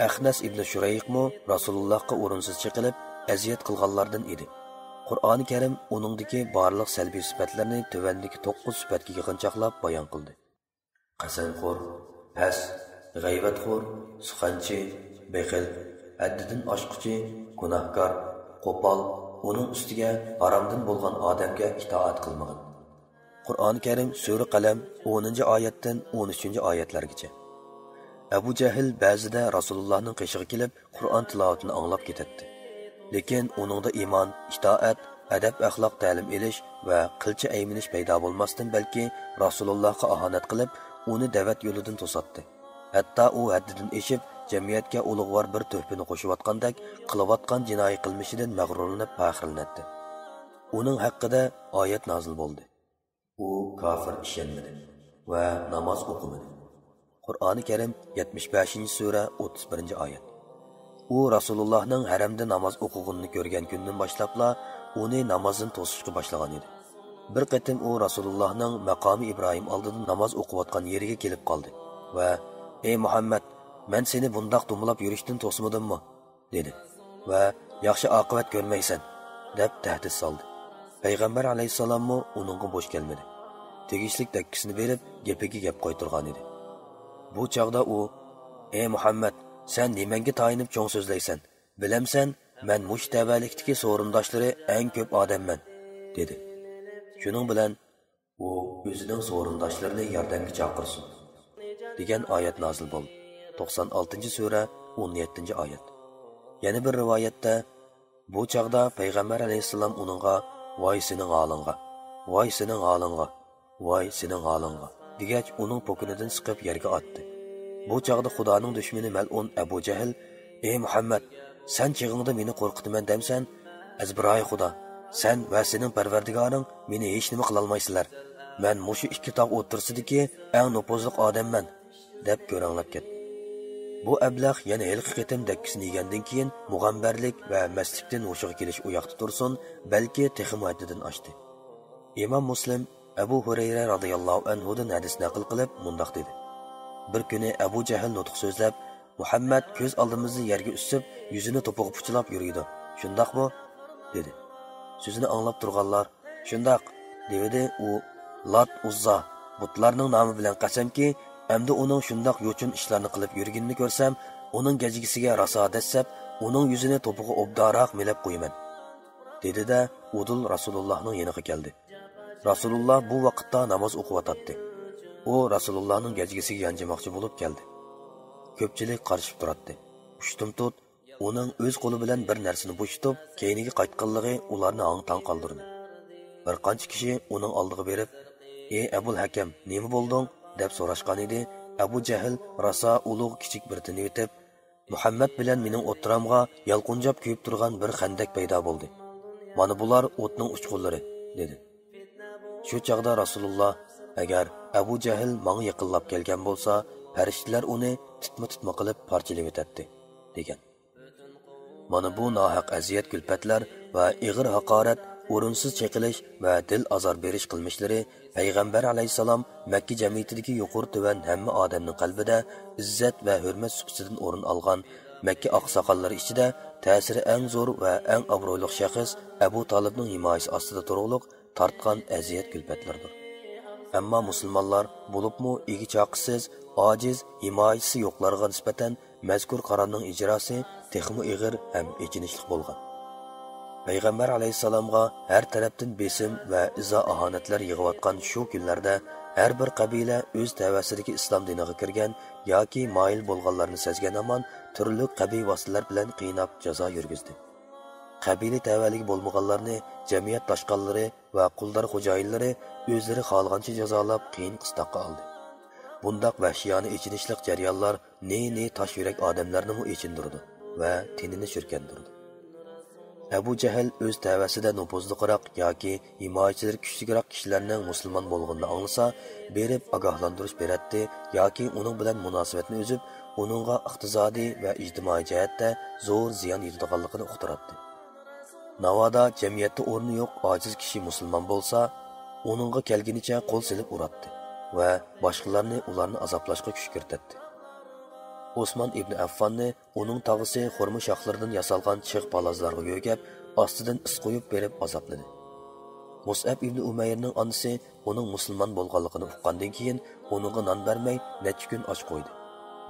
ئەخنەس ئىبنى شۇرەيقمۇ رەسۇلۇللاھقا ئورۇنسىز چېقىلىپ، ئەزىيەت قىلغانلاردىن ئىدى. قۇرئانى كەرىم ئۇنىڭدىكى بارلىق سەلبىي سۈپەتلەرنى تۆۋەندىكى توققۇز سۈپەتكە يىغىنچاقلاپ بايان قىلدى. قەسەمخور، پەس، غەيۋەتخور، سۇخەنچى، بېخىل، ھەددىدىن ئاشقۇچى، گۇناھكار، قوپال، ئۇنىڭ ئۈستىگە ھارامدىن بولغان ئادەمگە ئىتائەت قىلمىغىن. قۇرئانى كەرىم سۈرە قەلەم ئونىنچى ئايەتتىن ئون ئۈچىنچى ئايەتلەرگىچە. ئەبۇ جەھىل بەزىدە رەسۇلۇللاھنىڭ قېشىغا كېلىپ، قۇرئان تىلاۋىتىنى ئاڭلاپ كېتەتتى. لېكىن ئۇنىڭدا ئىمان، ئىتائەت، ئەدەپ-ئەخلاق تەلىم ئېلىش ۋە قىلچە ئەيمىنىش پەيدا بولماستىن، بەلكى رەسۇلۇللاھقا ئاھانەت قىلىپ، ئۇنى دەۋەت يولىدىن توساتتى. ھەتتا ئۇ ھەددىدىن ئېشىپ، جەمئىيەتكە ئۇلۇغۋار بىر تۆھپىنى قوشۇۋاتقاندەك، قىلىۋاتقان جىنايى قىلمىشىدىن مەغرۇرلىنىپ پەخىرلىنەتتى. ئۇنىڭ ھەققىدە ئايەت نازىل بولدى. ئۇ كاپىر ئىشەنمىدى ۋە ناماز ئوقۇمىدى. قۇرئانى كەرىم، يەتمىش بەشىنچى سۈرە، ئوتتۇز بىرىنچى ئايەت. ئۇ رەسۇلۇللاھنىڭ ھەرەمدە ناماز ئوقۇغىنىنى كۆرگەن كۈندىن باشلاپلا ئۇنى نامازدىن توسۇشقا باشلىغان ئىدى. بىر قېتىم ئۇ رەسۇلۇللاھنىڭ مەقامى ئىبراھىم ئالدىدا ناماز ئوقۇۋاتقان يېرىگە كېلىپ قالدى ۋە، «ئەي مۇھەممەد، مەن سېنى بۇنداق دومىلاپ يۈرۈشتىن توسمىدىممۇ؟» دېدى ۋە، «ياخشى ئاقىۋەت كۆرمەيسەن» دەپ تەھدىت سالدى. پەيغەمبەر ئەلەيھىسسالاممۇ ئۇنىڭغا بوش كەلمىدى. تېگىشلىك دەككىسىنى بېرىپ، گېپىگە گەپ قايتۇرغانىدى. بۇ چاغدا ئۇ، «ئەي مۇھەممەد، سەن نېمەڭگە تايىنىپ چوڭ سۆزلەيسەن؟ بىلەمسەن، مەن مۇشۇ تەۋەلىكتىكى سورۇنداشلىرى ئەڭ كۆپ ئادەممەن» دېدى. شۇنىڭ بىلەن، «ئۇ ئۆزىنىڭ سورۇنداشلىرىنى ياردەمگە چاقىرسۇن» دېگەن ئايەت نازىل بولدى. توقسان ئالتىنچى سۈرە، ئون يەتتىنچى ئايەت. يەنە بىر رىۋايەتتە، بۇ چاغدا پەيغەمبەر ئەلەيھىسسالام ئۇنىڭغا، «ۋاي سېنىڭ ھالىڭغا! ۋاي سېنىڭ ھالىڭغا! ۋاي سېنىڭ ھالىڭغا!» دېگەچ، ئۇنىڭ پوكىنىدىن سىقىپ يەرگە ئاتتى. بۇ چاغدا خۇدانىڭ دۈشمىنى مەلئۇن ئەبۇ جەھىل، «ئەي مۇھەممەد، سەن چېغىڭدا مېنى قورقۇتىمەن دەمسەن؟ ئەزبىرايى خۇدا، سەن ۋە سېنىڭ پەرۋەردىگارىڭ مېنى ھېچنېمە قىلالمايسىلەر. مەن مۇشۇ ئىككى تاغ ئوتتۇرىسىدىكى ئەڭ نوپۇزلۇق ئادەممەن» دەپ كۆرەڭلەپ كەتتى. بۇ ئەبلەخ يەنە ھېلىقى قېتىم دەككىسىنى يېگەندىن كېيىن مۇغەمبەرلىك ۋە مەستلىكتىن ھوشىغا كېلىش ئۇ ياقتا تۇرسۇن، بەلكى تېخىمۇ ھەددىدىن ئاشتى. ئىمام مۇسلىم ئەبۇ ھۇرەيرە رازىياللاھۇ ئەنھۇدىن ھەدىس نەقىل قىلىپ مۇنداق دېدى: «بىر كۈنى ئەبۇ جەھىل نۇتۇق سۆزلەپ، مۇھەممەد كۆز ئالدىمىزدا يەرگە ئۈسۈپ، يۈزىنى توپىغا پۇچىلاپ يۈرىدۇ، شۇنداقمۇ؟» دېدى. سۆزىنى ئاڭلاپ تۇرغانلار، «شۇنداق» دېۋىدى. ئۇ، «لات، ئۇززا، بۇتلارنىڭ نامى بىلەن قەسەمكى، ئەمدى ئۇنىڭ شۇنداق يوچۇن ئىشلارنى قىلىپ يۈرگىنىنى كۆرسەم، ئۇنىڭ گەجگىسىگە راسا دەسسەپ، ئۇنىڭ يۈزىنى توپىغا ئوبدانراق مىلەپ قويىمەن» دېدى-دە، ئۇدۇل رەسۇلۇللاھنىڭ يېنىغا كەلدى. رەسۇلۇللا بۇ ۋاقىتتا ناماز ئوقۇۋاتاتتى. ئۇ رەسۇلۇللانىڭ گەجگىسىگە يانجىماقچى بولۇپ كەلدى. كۆپچىلىك قارىشىپ تۇراتتى. ئۇشتۇمتۇت ئۇنىڭ ئۆز قولى بىلەن بىر نەرسىنى بوشىتىپ، كەينىگە قايتقانلىقى ئۇلارنى ھاڭ-تاڭ قالدۇردى. بىر قانچە كىشى ئۇنىڭ ئالدىغا بېرىپ، «ئى ئەبۇل ھەكەم، نېمە بولدۇڭ؟» دەپ سوراشقانىدى. ئەبۇ جەھىل راسا ئۇلۇغ كىچىك بىر تىنىۋېتىپ، «مۇھەممەد بىلەن مېنىڭ ئوتتۇرامغا يالقۇنجاپ كۆيۈپ تۇرغان بىر خەندەك پەيدا بولدى. مانا بۇلار ئوتنىڭ ئۇچقۇنلىرى» دېدى. شۇ چاغدا رەسۇلۇللا، «ئەگەر ئەبۇ جەھىل ماڭا يېقىنلاپ كەلگەن بولسا، پەرىشتىلەر ئۇنى تىتما-تىتما قىلىپ پارچىلىۋېتەتتى» دېگەن. مانا بۇ ناھەق ئەزىيەت-كۈلپەتلەر ۋە ئېغىر ھاقارەت، ئورۇنسىز چېقىلىش ۋە دىل ئازار بېرىش قىلمىشلىرى پەيغەمبەر ئەلەيھىسسالام مەككە جەمئىيىتىدىكى يۇقىرى-تۆۋەن ھەممە ئادەمنىڭ قەلبىدە ئىززەت ۋە ھۆرمەت سۇپىسىدىن ئورۇن ئالغان مەككە ئاقساقاللىرى ئىچىدە تەسىرى ئەڭ زور ۋە ئەڭ ئابرۇيلۇق شەخس ئەبۇ تالىپنىڭ ھىمايىسى ئاستىدا تۇرغۇلۇق تارتقان ئەزىيەت-كۈلپەتلىرىدۇر. ئەمما مۇسۇلمانلار، بولۇپمۇ ئىگە-چاقىسىز، ئاجىز، ھىمايىسى يوقلارغا نىسبەتەن مەزكۇر قارارنىڭ ئىجراسى تېخىمۇ ئېغىر ھەم ئېچىنىشلىق بولغان. پەيغەمبەر ئەلەيھىسسالامغا ھەر تەرەپتىن بېسىم ۋە ئىزا-ئاھانەتلەر يېغىۋاتقان شۇ كۈنلەردە ھەر بىر قەبىلە ئۆز تەۋەسىدىكى ئىسلام دىنىغا كىرگەن ياكى مايىل بولغانلارنى سەزگەن ھامان تۈرلۈك قەبىھ ۋاسىتىلەر بىلەن قىيناپ جازا يۈرگۈزدى. قەبىلە تەۋەلىكى بولمىغانلارنى جەمئىيەت داشقاللىرى ۋە قۇلدار خوجايىنلىرى ئۆزلىرى خالىغانچە جازالاپ قىيىن قىستاققا ئالدى. بۇنداق ۋەھشىيانە ئېچىنىشلىق جەريانلار نى-نى تاش يۈرەك ئادەملەرنىمۇ ئېچىندۇرىدۇ ۋە تېنىنى شۈركەندۈرىدۇ. ئەبۇ جەھىل ئۆز تەۋەسىدە نوپۇزلۇقراق ياكى ھىمايىچىلىرى كۈچلۈكرەك كىشىلەرنىڭ مۇسۇلمان بولغىنىنى ئاڭلىسا، بېرىپ ئاگاھلاندۇرۇش بېرەتتى ياكى ئۇنىڭ بىلەن مۇناسىۋەتنى ئۈزۈپ، ئۇنىڭغا ئىقتىسادىي ۋە ئىجتىمائىي جەھەتتە زور زىيان يېتىدىغانلىقىنى ئۇقتۇراتتى. ناۋادا جەمئىيەتتە ئورنى يوق ئاجىز كىشى مۇسۇلمان بولسا، ئۇنىڭغا كەلگىنىچە قول سېلىپ ئۇراتتى ۋە باشقىلارنى ئۇلارنى ئازابلاشقا كۈشكۈرتەتتى. ئوسمان ئىبنى ئەففاننى ئۇنىڭ تاغىسى خورما شاخلىرىدىن ياسالغان چىغ پالازلارغا يۆگەپ، ئاستىدىن ئىس قويۇپ بېرىپ ئازابلىدى. مۇسئەب ئىبنى ئۇمەيرنىڭ ئانىسى ئۇنىڭ مۇسۇلمان بولغانلىقىنى ئۇققاندىن كېيىن، ئۇنىڭغا نان بەرمەي، نەچچە كۈن ئاچ قويدى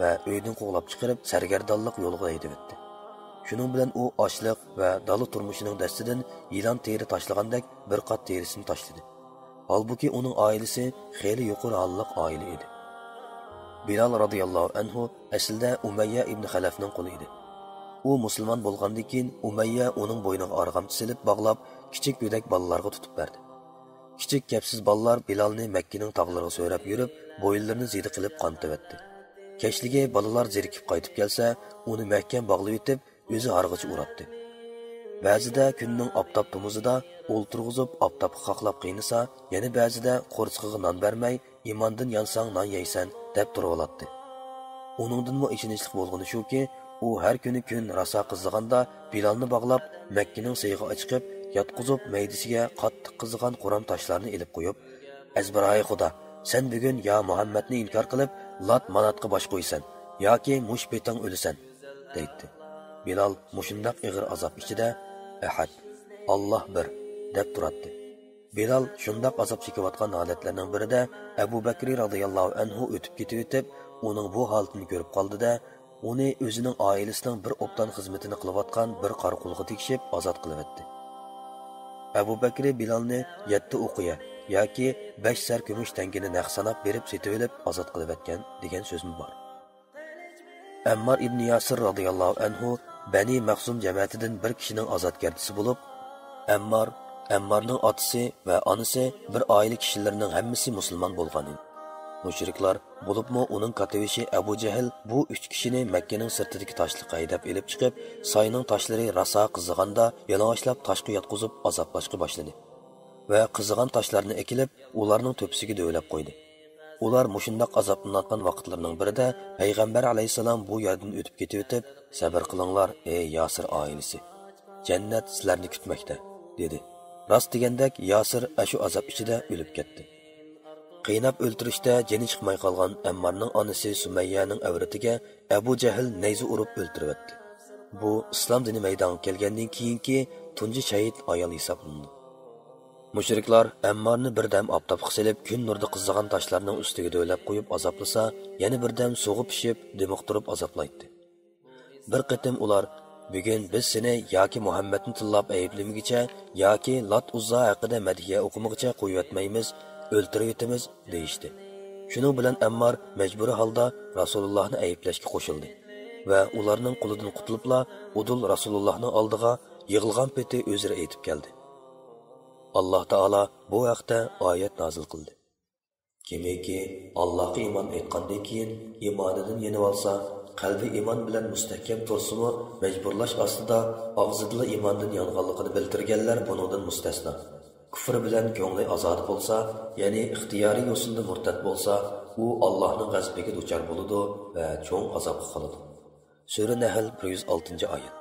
ۋە ئۆيدىن قوغلاپ چىقىرىپ، سەرگەردانلىق يولىغا ھەيدىۋەتتى. شۇنىڭ بىلەن ئۇ ئاچلىق ۋە دالا تۇرمۇشىنىڭ دەستىدىن يىلان تېرە تاشلىغاندەك بىر قات تېرىسىنى تاشلىدى. ھالبۇكى، ئۇنىڭ ئائىلىسى خېلى يۇقىرى ھاللىق ئائىلە ئىدى. بىلال رازىياللاھۇ ئەنھۇ ئەسلىدە ئۇمەييە ئىبنى خەلەفنىڭ قۇلى ئىدى. ئۇ مۇسۇلمان بولغاندىن كېيىن، ئۇمەييە ئۇنىڭ بوينىغا ئارغامچا سېلىپ باغلاپ، كىچىك گۆدەك بالىلارغا تۇتۇپ بەردى. كىچىك كەپسىز بالىلار بىلالنى مەككىنىڭ تاغلىرىغا سۆرەپ يۈرۈپ، بويۇنلىرىنى زېدە قىلىپ قانىتىۋەتتى. كەچلىكى بالىلار زېرىكىپ قايتىپ كەلسە، ئۇنى مەھكەم باغلىۋېتىپ، ئۆزى ھارغىچە ئۇراتتى. بەزىدە كۈننىڭ ئاپتاپ تومۇزىدا ئولتۇرغۇزۇپ، ئاپتاپقا قاقلاپ قىينىسا، يەنە بەزىدە قورسىقىغا نان بەرمەي، «ئىماندىن يانساڭ، نان يەيسەن» دەپ تۇرۇۋالاتتى. ئۇنىڭدىنمۇ ئېچىنىشلىق بولغىنى شۇكى، ئۇ ھەر كۈنى كۈن راسا قىزىغاندا، بىلالنى باغلاپ، مەككىنىڭ سېيىغا ئاچىقىپ، ياتقۇزۇپ، مەيدىسىگە قاتتىق قىزىغان قورام تاشلارنى ئېلىپ قويۇپ، «ئەزبىرايى خۇدا، سەن بۈگۈن يا مۇھەممەدنى ئىنكار قىلىپ، لات ماناتقا باش قويىسەن ياكى مۇش پېتىڭ ئۆلىسەن» دەيتتى. بىلال مۇشۇنداق ئېغىر ئازاب ئىچىدە «ئەھەد، ئاللاھ بىر» دەپ تۇراتتى. بىلال شۇنداق ئازاب چېكىۋاتقان ھالەتلەرنىڭ بىرىدە ئەبۇ بەكرى رازىياللاھۇ ئەنھۇ ئۆتۈپ كېتىۋېتىپ، ئۇنىڭ بۇ ھالىتىنى كۆرۈپ قالدى-دە، ئۇنى ئۆزىنىڭ ئائىلىسىنىڭ بىر ئوبدان خىزمىتىنى قىلىۋاتقان بىر قارا قۇلغا تېگىشىپ ئازاد قىلىۋەتتى. ئەبۇ بەكرى بىلالنى يەتتە ئوقىيە ياكى بەش سەر كۈمۈش تەڭگىنى نەق ساناپ بېرىپ سېتىۋېلىپ ئازاد قىلىۋەتكەن دېگەن سۆزمۇ بار. ئەممار ئىبنى ياسىر رازىياللاھۇ ئەنھۇ بەنى مەخزۇم جەمەتىدىن بىر كىشىنىڭ ئازادگەردىسى بولۇپ، ئەممار، ئەممارنىڭ ئاتىسى ۋە ئانىسى بىر ئائىلە كىشىلىرىنىڭ ھەممىسى مۇسۇلمان بولغان ئىدى. مۇشرىكلار، بولۇپمۇ ئۇنىڭ كاتتىبېشى ئەبۇ جەھىل بۇ ئۈچ كىشىنى مەككىنىڭ سىرتىدىكى تاشلىققا ھەيدەپ ئېلىپ چىقىپ، ساينىڭ تاشلىرى راسا قىزىغاندا يالىڭاچلاپ تاشقا ياتقۇزۇپ ئازابلاشقا باشلىدى ۋە قىزىغان تاشلارنى ئەكېلىپ، ئۇلارنىڭ تۆپىسىگە دۆۋىلەپ قويدى. ئۇلار مۇشۇنداق ئازابلىنىۋاتقان ۋاقىتلىرىنىڭ بىرىدە پەيغەمبەر ئەلەيھىسسالام بۇ يەردىن ئۆتۈپ كېتىۋېتىپ، «سەبىر قىلىڭلار، ئەي ياسىر ئائىلىسى، جەننەت سىلەرنى كۈتمەكتە» دېدى. راست دېگەندەك، ياسىر ئاشۇ ئازاب ئىچىدە ئۆلۈپ كەتتى. قىيناپ ئۆلتۈرۈشتە جېنى چىقماي قالغان ئەممارنىڭ ئانىسى سۇمەييەنىڭ ئەۋرىتىگە ئەبۇ جەھىل نەيزە ئۇرۇپ ئۆلتۈرۈۋەتتى. بۇ ئىسلام دىنى مەيدانغا كەلگەندىن كېيىنكى تۇنجى شەھىت ئايال ھېسابلىنىدۇ. مۇشرىكلار ئەممارنى بىردەم ئاپتاپقا سېلىپ، كۈن نۇرىدا قىزىغان تاشلارنىڭ ئۈستىگە دۆۋىلەپ قويۇپ ئازابلىسا، يەنە بىردەم سۇغا پىشىپ، دىمىقتۇرۇپ ئازابلايتتى. بىر قېتىم ئۇلار، «بۈگۈن بىز سېنى ياكى مۇھەممەدنى تىللاپ ئەيىبلىمىگىچە، ياكى لات ئۇززا ھەققىدە مەدھىيە ئوقۇمىغىچە قويۇۋەتمەيمىز، ئۆلتۈرۈۋېتىمىز» دېيىشتى. شۇنىڭ بىلەن ئەممار مەجبۇرىي ھالدا رەسۇلۇللاھنى ئەيىبلەشكە قوشۇلدى ۋە ئۇلارنىڭ قولىدىن قۇتۇلۇپلا ئۇدۇل رەسۇلۇللاھنىڭ ئالدىغا يىغلىغان پېتى ئۆزرە ئېيتىپ كەلدى. ئاللاھ تائالا بۇ ھەقتە ئايەت نازىل قىلدى. كىمكى ئاللاھقا ئىمان ئېيتقاندىن كېيىن ئىمانىدىن يېنىۋالسا، قەلبى ئىمان بىلەن مۇستەھكەم تۇرسىمۇ، مەجبۇرلاش ئاستىدا ئاغزىدىلا ئىماندىن يانغانلىقىنى بىلدۈرگەنلەر بۇنىڭدىن مۇستەسنا. كۇفر بىلەن كۆڭلى ئازادە بولسا، يەنى ئىختىيارىي يوسۇندا مۇرتەت بولسا، ئۇ ئاللاھنىڭ غەزىپىگە دۇچار بولىدۇ ۋە چوڭ ئازابقا قالىدۇ. سۈرە نەھل، بىر يۈز ئالتىنچى ئايەت.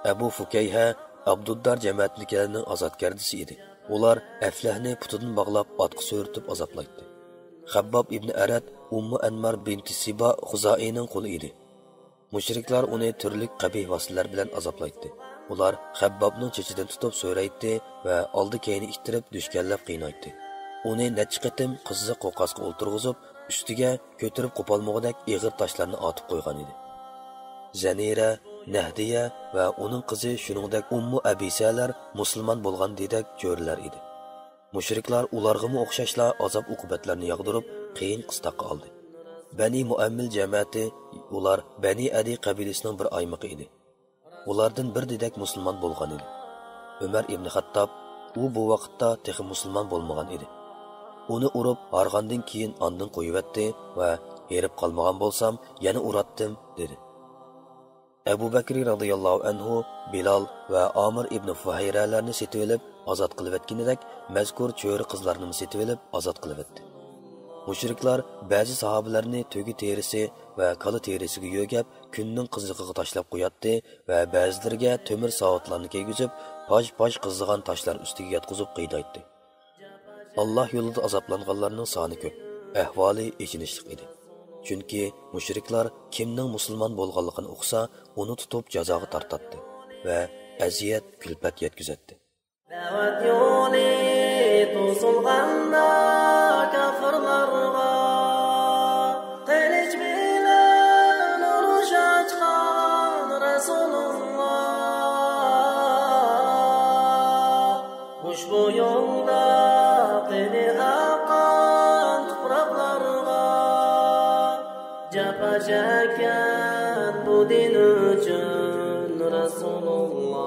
ئەبۇ فۇكەيھە ئابدۇددار جەمەتىدىكىلەرنىڭ ئازادگەردىسى ئىدى. ئۇلار ئەفلەھنى پۇتىدىن باغلاپ، ئاتقا سۆرىتىپ ئازابلايتتى. خەبباب ئىبنى ئەرەت ئۇممۇ ئەنمار بىنتى سىبا خۇزائىينىڭ قۇلى ئىدى. مۇشرىكلار ئۇنى تۈرلۈك قەبىھ ۋاسىتىلەر بىلەن ئازابلايتتى. ئۇلار خەببابنىڭ چېچىدىن تۇتۇپ سۆرەيتتى ۋە ئالدى-كەينى ئىتتىرىپ، دۈشكەنلەپ قىينايتتى. ئۇنى نەچچە قېتىم قىزىق قوقاسقا ئولتۇرغۇزۇپ، ئۈستىگە كۆتۈرۈپ قوپالمىغۇدەك ئېغىر تاشلارنى ئاتىپ قويغان ئىدى. زەنىرە، نەھدىيە ۋە ئۇنىڭ قىزى، شۇنىڭدەك ئۇممۇ ئەبىسەلەر مۇسۇلمان بولغان دېدەك جۆرىلەر ئىدى. مۇشرىكلار ئۇلارغىمۇ ئوخشاشلا ئازاب-ئوقۇبەتلەرنى ياغدۇرۇپ، قىيىن قىستاققا ئالدى. بەنى مۇئەممىل جەمەتى، ئۇلار بەنى ئەدى قەبىلىسىنىڭ بىر ئايمىقى ئىدى. ئۇلاردىن بىر دېدەك مۇسۇلمان بولغان ئىدى. ئۆمەر ئىبنى خەتتاب، ئۇ بۇ ۋاقىتتا تېخى مۇسۇلمان بولمىغان ئىدى. ئۇنى ئۇرۇپ، ھارغاندىن كېيىن ئاندىن قويۇۋەتتى ۋە «ھېرىپ قالمىغان بولسام، يەنە ئۇراتتىم» دېدى. ئەبۇ بەكرى رازىياللاھۇ ئەنھۇ بىلال ۋە ئامىر ئىبنى فۇھەيرەلەرنى سېتىۋېلىپ ئازاد قىلىۋەتكىنىدەك، مەزكۇر چۆرە قىزلارنىمۇ سېتىۋېلىپ ئازاد قىلىۋەتتى. مۇشرىكلار بەزى ساھابىلەرنى تۆگە تېرىسى ۋە كالا تېرىسىگە يۆگەپ، كۈننىڭ قىزىقىغا تاشلاپ قوياتتى ۋە بەزىلىرىگە تۆمۈر ساۋۇتلارنى كىيگۈزۈپ، پاژ-پاژ قىزىغان تاشلار ئۈستىگە ياتقۇزۇپ قىينايتتى. ئاللاھ يولىدا ئازابلانغانلارنىڭ سانى كۆپ، ئەھۋالى ئېچىنىشلىق ئىدى. چۈنكى مۇشرىكلار كىمنىڭ مۇسۇلمان بولغانلىقىنى ئۇقسا، ئۇنى تۇتۇپ جازاغا تارتاتتى ۋە ئەزىيەت، كۈلپەت يەتكۈزەتتى. دەۋەت يولى توسۇلغاندا كاپىرلارغا، قىلىچ بىلەن ئۇرۇش ئاچقان رەسۇلۇللا. ئۇشبۇ يولدا قېنى ئاققان تۇپراقلارغا، جاپا چەككەن بۇ دىن ئۈچۈن رەسۇلۇللا.